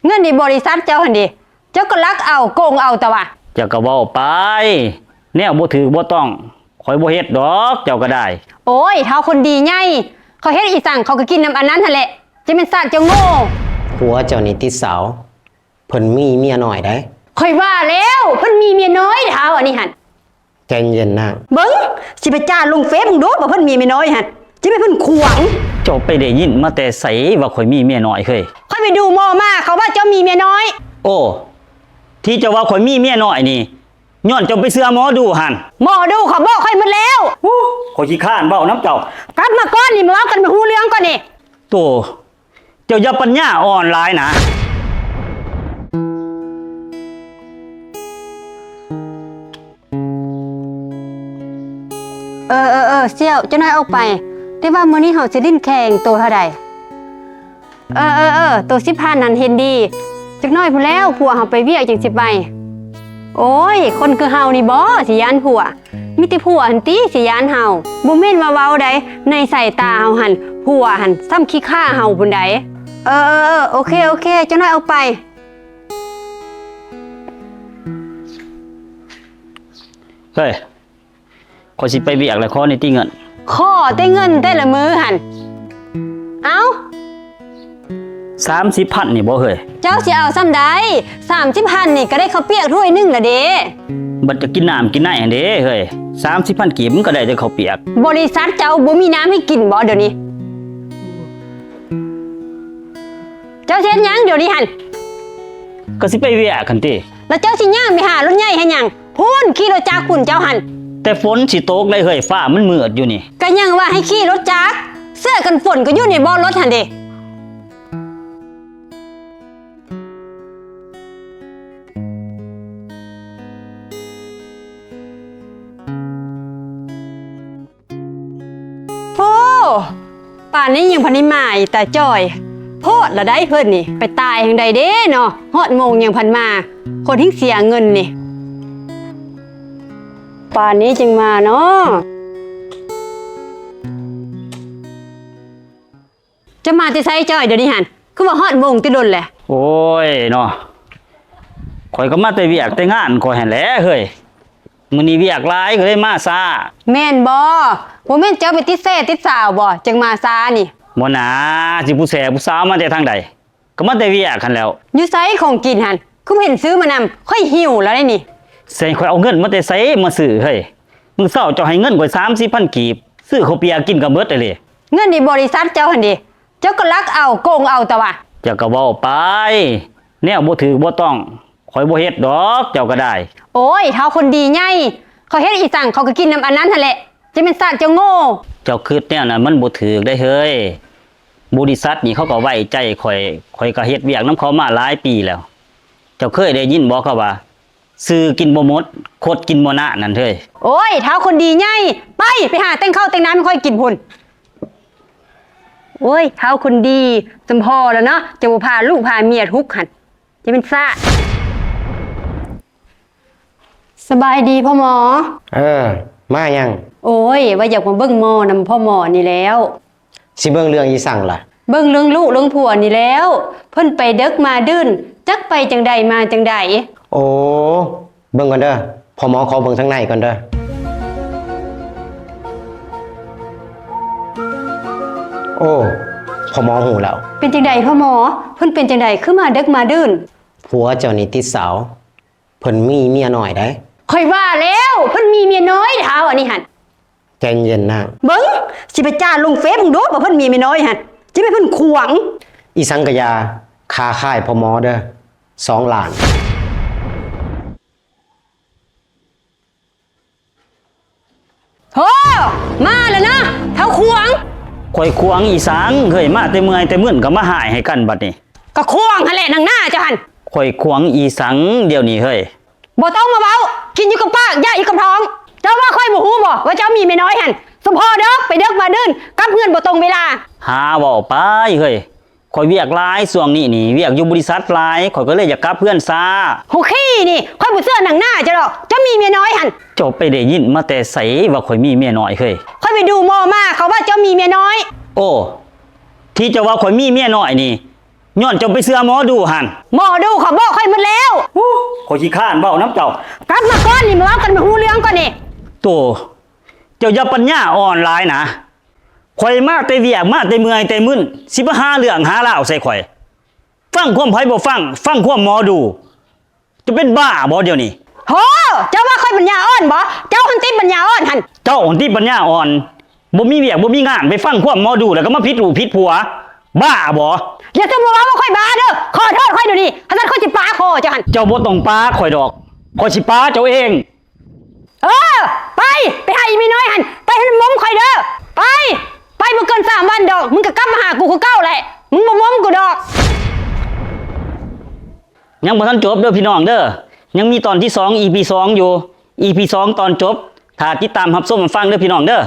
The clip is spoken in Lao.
ເງິນໃນບໍລິສັດເຈົ້າຫັ້ນເດ ເຈົ້າກໍລັກເອົາ ໂກງເອົາຕະຫວາ. ເຈົ້າກໍເວົ້າໄປ ແນວບໍ່ຖືກບໍ່ຕ້ອງ ຂ້ອຍບໍ່ເຮັດດອກ ເຈົ້າກໍໄດ້. ໂອ້ຍ ທ້າວຄົນດີໃຫຍ່ ເຂົາເຮັດອີ່ສັງ ເຂົາກໍກິນນຳອັນນັ້ນຫັ້ນແຫຼະ ຈະແມ່ນຊາດເຈົ້າໂງ່. ຜົວເຈົ້ານີ້ຕິດສາວ ເພິ່ນມີເມຍນ້ອຍໃດ໋. ຂ້ອຍວ່າແລ້ວ ເພິ່ນມີເມຍນ້ອຍ ທ້າວອັນນີ້ຫັ້ນ. ໃຈເຢັນນາງ. ເບິ່ງ ຊິໄປຈ້າລົງເຟສເບິ່ງດູ ວ່າເພິ່ນມີເມຍນ້ອຍຫັ້ນ ຈະແມ່ນເພິ່ນຂວາງ. ເຈົ້າໄປໄດ້ຍິນມາແຕ່ໃສວ່າຂ້ອຍມີເມຍນ້ອຍເຮີ້ຍ? ຂ້ອຍໄປດູໝໍມາ ເຂົາວ່າເຈົ້າມີເມຍນ້ອຍ. ໂອ້ ທີ່ເຈົ້າວ່າຂ້ອຍມີເມຍນ້ອຍນີ້ ຍ້ອນເຈົ້າໄປເຊື່ອໝໍດູຫັ້ນ. ໝໍດູເຂົາບອກຂ້ອຍໝົດແລ້ວ. ໂອ້ ຂ້ອຍຂີ້ຄ້ານເວົ້ານຳເຈົ້າ. ກັບມາກ່ອນນີ້ ມາເວົ້າກັນໃຫ້ຮູ້ເລື່ອງກ່ອນນີ້. ໂຕ ເຈົ້າຢ່າປັນຍາອ່ອນຫຼາຍນະ. ເອີໆໆ ສ່ຽວ ຈັກໜ້ອຍອອກໄປ ແຕ່ວ່າມື້ນີ້ເຮົາຊິຫຼິ້ນແຂ່ງໂຕເທົ່າໃດ? ເອີໆໆ ໂຕສິບພັນຫັ້ນເຫັນດີ ຈັກໜ້ອຍພຸ້ນແລ້ວ ຜົວເຮົາໄປວຽກຈັ່ງຊິໄປ. ໂອ້ຍ ຄົນຄືເຮົານີ້ບໍ ຊິຢ້ານຜົວ? ມີແຕ່ຜົວຫັ້ນຕິຊິຢ້ານເຮົາ. ບໍ່ແມ່ນວ່າເວົ້າໃດ໋ ໃນສາຍຕາເຮົາຫັ້ນ ຜົວຫັ້ນສ່ຳຂີ້ຂ້າເຮົາພຸ້ນໃດ໋. ເອີໆໆ ໂອເຄໆ ຈັກໜ້ອຍອອກໄປ. ເຮີ້ຍ ຂ້ອຍຊິໄປວຽກແລ້ວ ຂໍແດ່ຕິເງິນ. ຂໍແຕ່ເງິນແຕ່ລະມື້ຫັ້ນ. ເອົ້າ ສາມສິບພັນນີ້ບໍເຮີ້ຍ? ເຈົ້າຊິເອົາສ່ຳໃດ? ສາມສິບພັນນີ້ກໍໄດ້ເຂົ້າປຽກຖ້ວຍໜຶ່ງລະເດ. ບັດຈະກິນນ້ຳກິນໃນຫັ້ນເດເຮີ້ຍ ສາມສິບພັນກີບມັນກໍໄດ້ແຕ່ເຂົ້າປຽກ. ບໍລິສັດເຈົ້າບໍ່ມີນ້ຳໃຫ້ກິນບໍດຽວນີ້? ເຈົ້າຊິເຮັດຫຍັງດຽວນີ້ຫັ້ນ? ກໍຊິໄປວຽກຫັ້ນຕິ. ແລ້ວເຈົ້າຊິຍ່າງໄປຫາລົດໃຫຍ່ເຮັດຫຍັງ? ພຸ້ນ ຂີ່ລົດຈັກພຸ້ນເຈົ້າຫັ້ນ. ແຕ່ຝົນຊິຕົກໄດ໋ເຮີ້ຍ ຟ້າມັນມືດຢູ່ນີ້. ກໍຍັງວ່າໃຫ້ຂີ່ລົດຈັກ ເສື້ອກັນຝົນກໍຢູ່ໃນເບາະລົດຫັ້ນເດ. ໂອ້ ປານນີ້ຍັງພັນໄດ້ມາອີກ ຕາຈ່ອຍ ໂພດລະໄດ໋ເພິ່ນນີ້. ໄປຕາຍທາງໃດເດ້ເນາະ ຮອດໂມງຍັງພັນມາ ຄົນທີ່ເສຍເງິນນີ້. ປານນີ້ຈຶ່ງມາເນາະ. ຈະມາແຕ່ໃສຈ້ອຍດຽວນີ້ຫັ້ນ? ຄືວ່າຮອດໂມງແຕ່ດົນແຫຼະ. ໂອ້ຍເນາະ ຂ້ອຍກໍມາແຕ່ວຽກແຕ່ງານຂ້ອຍຫັ້ນແຫຼະເຮີ້ຍ. ມື້ນີ້ວຽກຫຼາຍກໍເລີຍມາຊ້າ. ແມ່ນບໍ່? ບໍ່ແມ່ນເຈົ້າໄປຕິດແຊຕິດສາວບໍ່ ຈຶ່ງມາຊ້ານີ້? ບໍ່ນາ ຊິຜູ້ແຊຜູ້ສາວມາແຕ່ທາງໃດ? ກໍມາແຕ່ວຽກຫັ້ນແຫຼ້ວ. ຢູ່ໃສຂອງກິນຫັ້ນ? ຄືບໍ່ເຫັນຊື້ມານຳ? ຂ້ອຍຫິວແລ້ວເດນີ້. ຊິໃຫ້ຂ້ອຍເອົາເງິນມາແຕ່ໃສມາຊື້ເຮີ້ຍ? ມື້ເຊົ້າເຈົ້າໃຫ້ເງິນຂ້ອຍສາມສິບພັນກີບ ຊື້ເຂົ້າປຽກກິນກໍເບິດເລີຍ. ເງິນໃນບໍລິສັດເຈົ້າຫັ້ນເດ ເຈົ້າກໍລັກເອົາ ໂກງເອົາຕະຫວາ. ເຈົ້າກໍເວົ້າໄປ ແນວບໍ່ຖືກບໍ່ຕ້ອງ ຂ້ອຍບໍ່ເຮັດດອກ ເຈົ້າກໍໄດ້. ໂອ້ຍ ທ້າວຄົນດີໃຫຍ່ ເຂົາເຮັດອີ່ສັງ ເຂົາກໍກິນນຳອັນນັ້ນຫັ້ນແຫຼະ ຈະແມ່ນຊາດເຈົ້າໂງ່. ເຈົ້າຄິດແນວນັ້ນມັນບໍ່ຖືກເດ້ເຮີ້ຍ. ບໍລິສັດນີ້ເຂົາກໍໄວ້ໃຈຂ້ອຍ ຂ້ອຍກໍເຮັດວຽກນຳເຂົາມາຫຼາຍປີແລ້ວ. ເຈົ້າເຄີຍໄດ້ຍິນບໍ່ ເຂົາວ່າ ຊື່ກິນບໍ່ໝົດ ຄົດກິນບໍ່ນານຫັ້ນເຮີ້ຍ. ໂອ້ຍ ທ້າວຄົນດີໃຫຍ່ ໄປ ໄປຫາແຕ່ງເຂົ້າແຕ່ງນ້ຳໃຫ້ຂ້ອຍກິນພຸ້ນ. ໂອ້ຍ ທ້າວຄົນດີ ສົມພໍແລ້ວເນາະ ຈະບໍ່ພາລູກພາເມຍທຸກຫັ້ນ ຈະແມ່ນຊາດ. ສະບາຍດີພໍ່ໝໍ. ເອີ ມາຫຍັງ? ໂອ້ຍ ວ່າຢາກມາເບິ່ງໝໍນຳພໍ່ໝໍນີ້ແລ້ວ. ຊິເບິ່ງເລື່ອງອີ່ສັງລະ? ເບິ່ງເລື່ອງລູກເລື່ອງຜົວນີ້ແລ້ວ ເພິ່ນໄປເດິກມາດື່ນ ຈັກໄປຈັ່ງໃດມາຈັ່ງໃດ. ໂອ້ ເບິ່ງກ່ອນເດີ ພໍ່ໝໍຂໍເບິ່ງທາງໃນກ່ອນເດີ. ໂອ້ ພໍ່ໝໍຮູ້ແລ້ວ. ເປັນຈັ່ງໃດພໍ່ໝໍ? ເພິ່ນເປັນຈັ່ງໃດ ຄືມາເດິກມາດື່ນ? ຜົວເຈົ້ານີ້ຕິດສາວ ເພິ່ນມີເມຍນ້ອຍໃດ໋. ຂ້ອຍວ່າແລ້ວ ເພິ່ນມີເມຍນ້ອຍ ທ້າວອັນນີ້ຫັ້ນ. ໃຈເຢັນນາງ. ເບິ່ງ ຊິໄປຈ້າລົງເຟສເບິ່ງດູ ວ່າເພິ່ນມີເມຍນ້ອຍຫັ້ນ ຈະແມ່ນເພິ່ນຂວາງ. ອີ່ສັງກະຢ່າ ຄ່າຂາຍພໍ່ໝໍເດີ ສອງລ້ານ. ໂຫ ມາແລ້ວນະ ທ້າວຂວາງ. ຂ້ອຍຂວາງອີ່ສັງເຮີ້ຍ ມາແຕ່ເມື່ອຍແຕ່ມຶນກໍມາຮ້າຍໃຫ້ກັນບັດນີ້. ກໍຂວາງຫັ້ນແຫຼະ ນາງໜ້າເຈົ້າຫັ້ນ. ຂ້ອຍຂວາງອີ່ສັງດຽວນີ້ເຮີ້ຍ? ບໍ່ຕ້ອງມາເວົ້າ ກິນຢູ່ກັບປາກ ຢາກຢູ່ກັບທ້ອງ. ເຈົ້າວ່າຂ້ອຍບໍ່ຮູ້ບໍ່ ວ່າເຈົ້າມີເມຍນ້ອຍຫັ້ນ? ສົມພໍເດີ ໄປເດິກມາດື່ນ ກັບເຮືອນບໍ່ຕົງເວລາ. ຫາເວົ້າໄປເຮີ້ຍ ຂ້ອຍວຽກຫຼາຍ ຊ່ວງນີ້ນີ້ວຽກຢູ່ບໍລິສັດຫຼາຍ ຂ້ອຍກໍເລີຍຢາກກັບເຮືອນຊ້າ. ໂຫ ຂີ້ນີ້ ຂ້ອຍບໍ່ເຊື່ອໜັງໜ້າເຈົ້າດອກ ເຈົ້າມີເມຍນ້ອຍຫັ້ນ. ເຈົ້າໄປໄດ້ຍິນມາແຕ່ໃສວ່າຂ້ອຍມີເມຍນ້ອຍເຮີ້ຍ? ຂ້ອຍໄປດູໝໍມາ ເຂົາວ່າເຈົ້າມີເມຍນ້ອຍ. ໂອ້ ທີ່ເຈົ້າວ່າຂ້ອຍມີເມຍນ້ອຍນີ້ ຍ້ອນເຈົ້າໄປເຊື່ອໝໍດູຫັ້ນ. ໝໍດູເຂົາບອກຂ້ອຍໝົດແລ້ວ. ໂອ້ ຂ້ອຍຂີ້ຄ້ານເວົ້ານຳເຈົ້າ. ກັບມາກ່ອນນີ້ ມາເວົ້າກັນໃຫ້ຮູ້ເລື່ອງກ່ອນນີ້. ໂຕ ເຈົ້າຢ່າປັນຍາອ່ອນຫຼາຍນະ. ຂ້ອຍມາແຕ່ວຽກ ມາແຕ່ເມື່ອຍແຕ່ມຶນ ຊິມາຫາເລື່ອງຫາລາວໃສ່ຂ້ອຍ. ຟັງຄວາມໃຜບໍ່ຟັງ ຟັງຄວາມໝໍດູ. ເຈົ້າເປັນບ້າບໍ່ດຽວນີ້? ໂຫ ເຈົ້າວ່າຂ້ອຍປັນຍາອ່ອນບໍ່? ເຈົ້າຫັ້ນຕິປັນຍາອ່ອນຫັ້ນ. ເຈົ້າຫັ້ນຕິປັນຍາອ່ອນ. ບໍ່ມີວຽກບໍ່ມີງານ ໄປຟັງຄວາມໝໍດູ ແລ້ວກໍມາຜິດລູກຜິດຜົວ. ບ້າບໍ່? ຢ່າຈົ່ມມາເວົ້າວ່າຂ້ອຍບ້າເດີ. ຂໍໂທດຂ້ອຍດຽວນີ້. ຄັນຊັ້ນຂ້ອຍຊິປາຄໍເຈົ້າຫັ້ນ. ເຈົ້າບໍ່ຕ້ອງປາຂ້ອຍດອກ. ຂ້ອຍຊິປາເຈົ້າເອງ. ເອີ ໄປ ໄປຫາອີເມນ້ອຍຫັ້ນ ໄປໃຫ້ນຳມົມຂ້ອຍເດີ. ໄປ ໄປບໍ່ເກີນສາມວັນດອກ ມຶງກໍກັບມາຫາກູຄືເກົ່າແຫຼະ. ມຶງບໍ່ມົມກູດອກ. ຍັງບໍ່ທັນຈົບເດີພີ່ນ້ອງເດີ. ຍັງມີຕອນທີສອງ ອີພີສອງ ຢູ່. ອີພີສອງ ຕອນຈົບ. ຖ້າຕິດຕາມຮັບຊົມຮັບຟັງເດີພີ່ນ້ອງເດີ.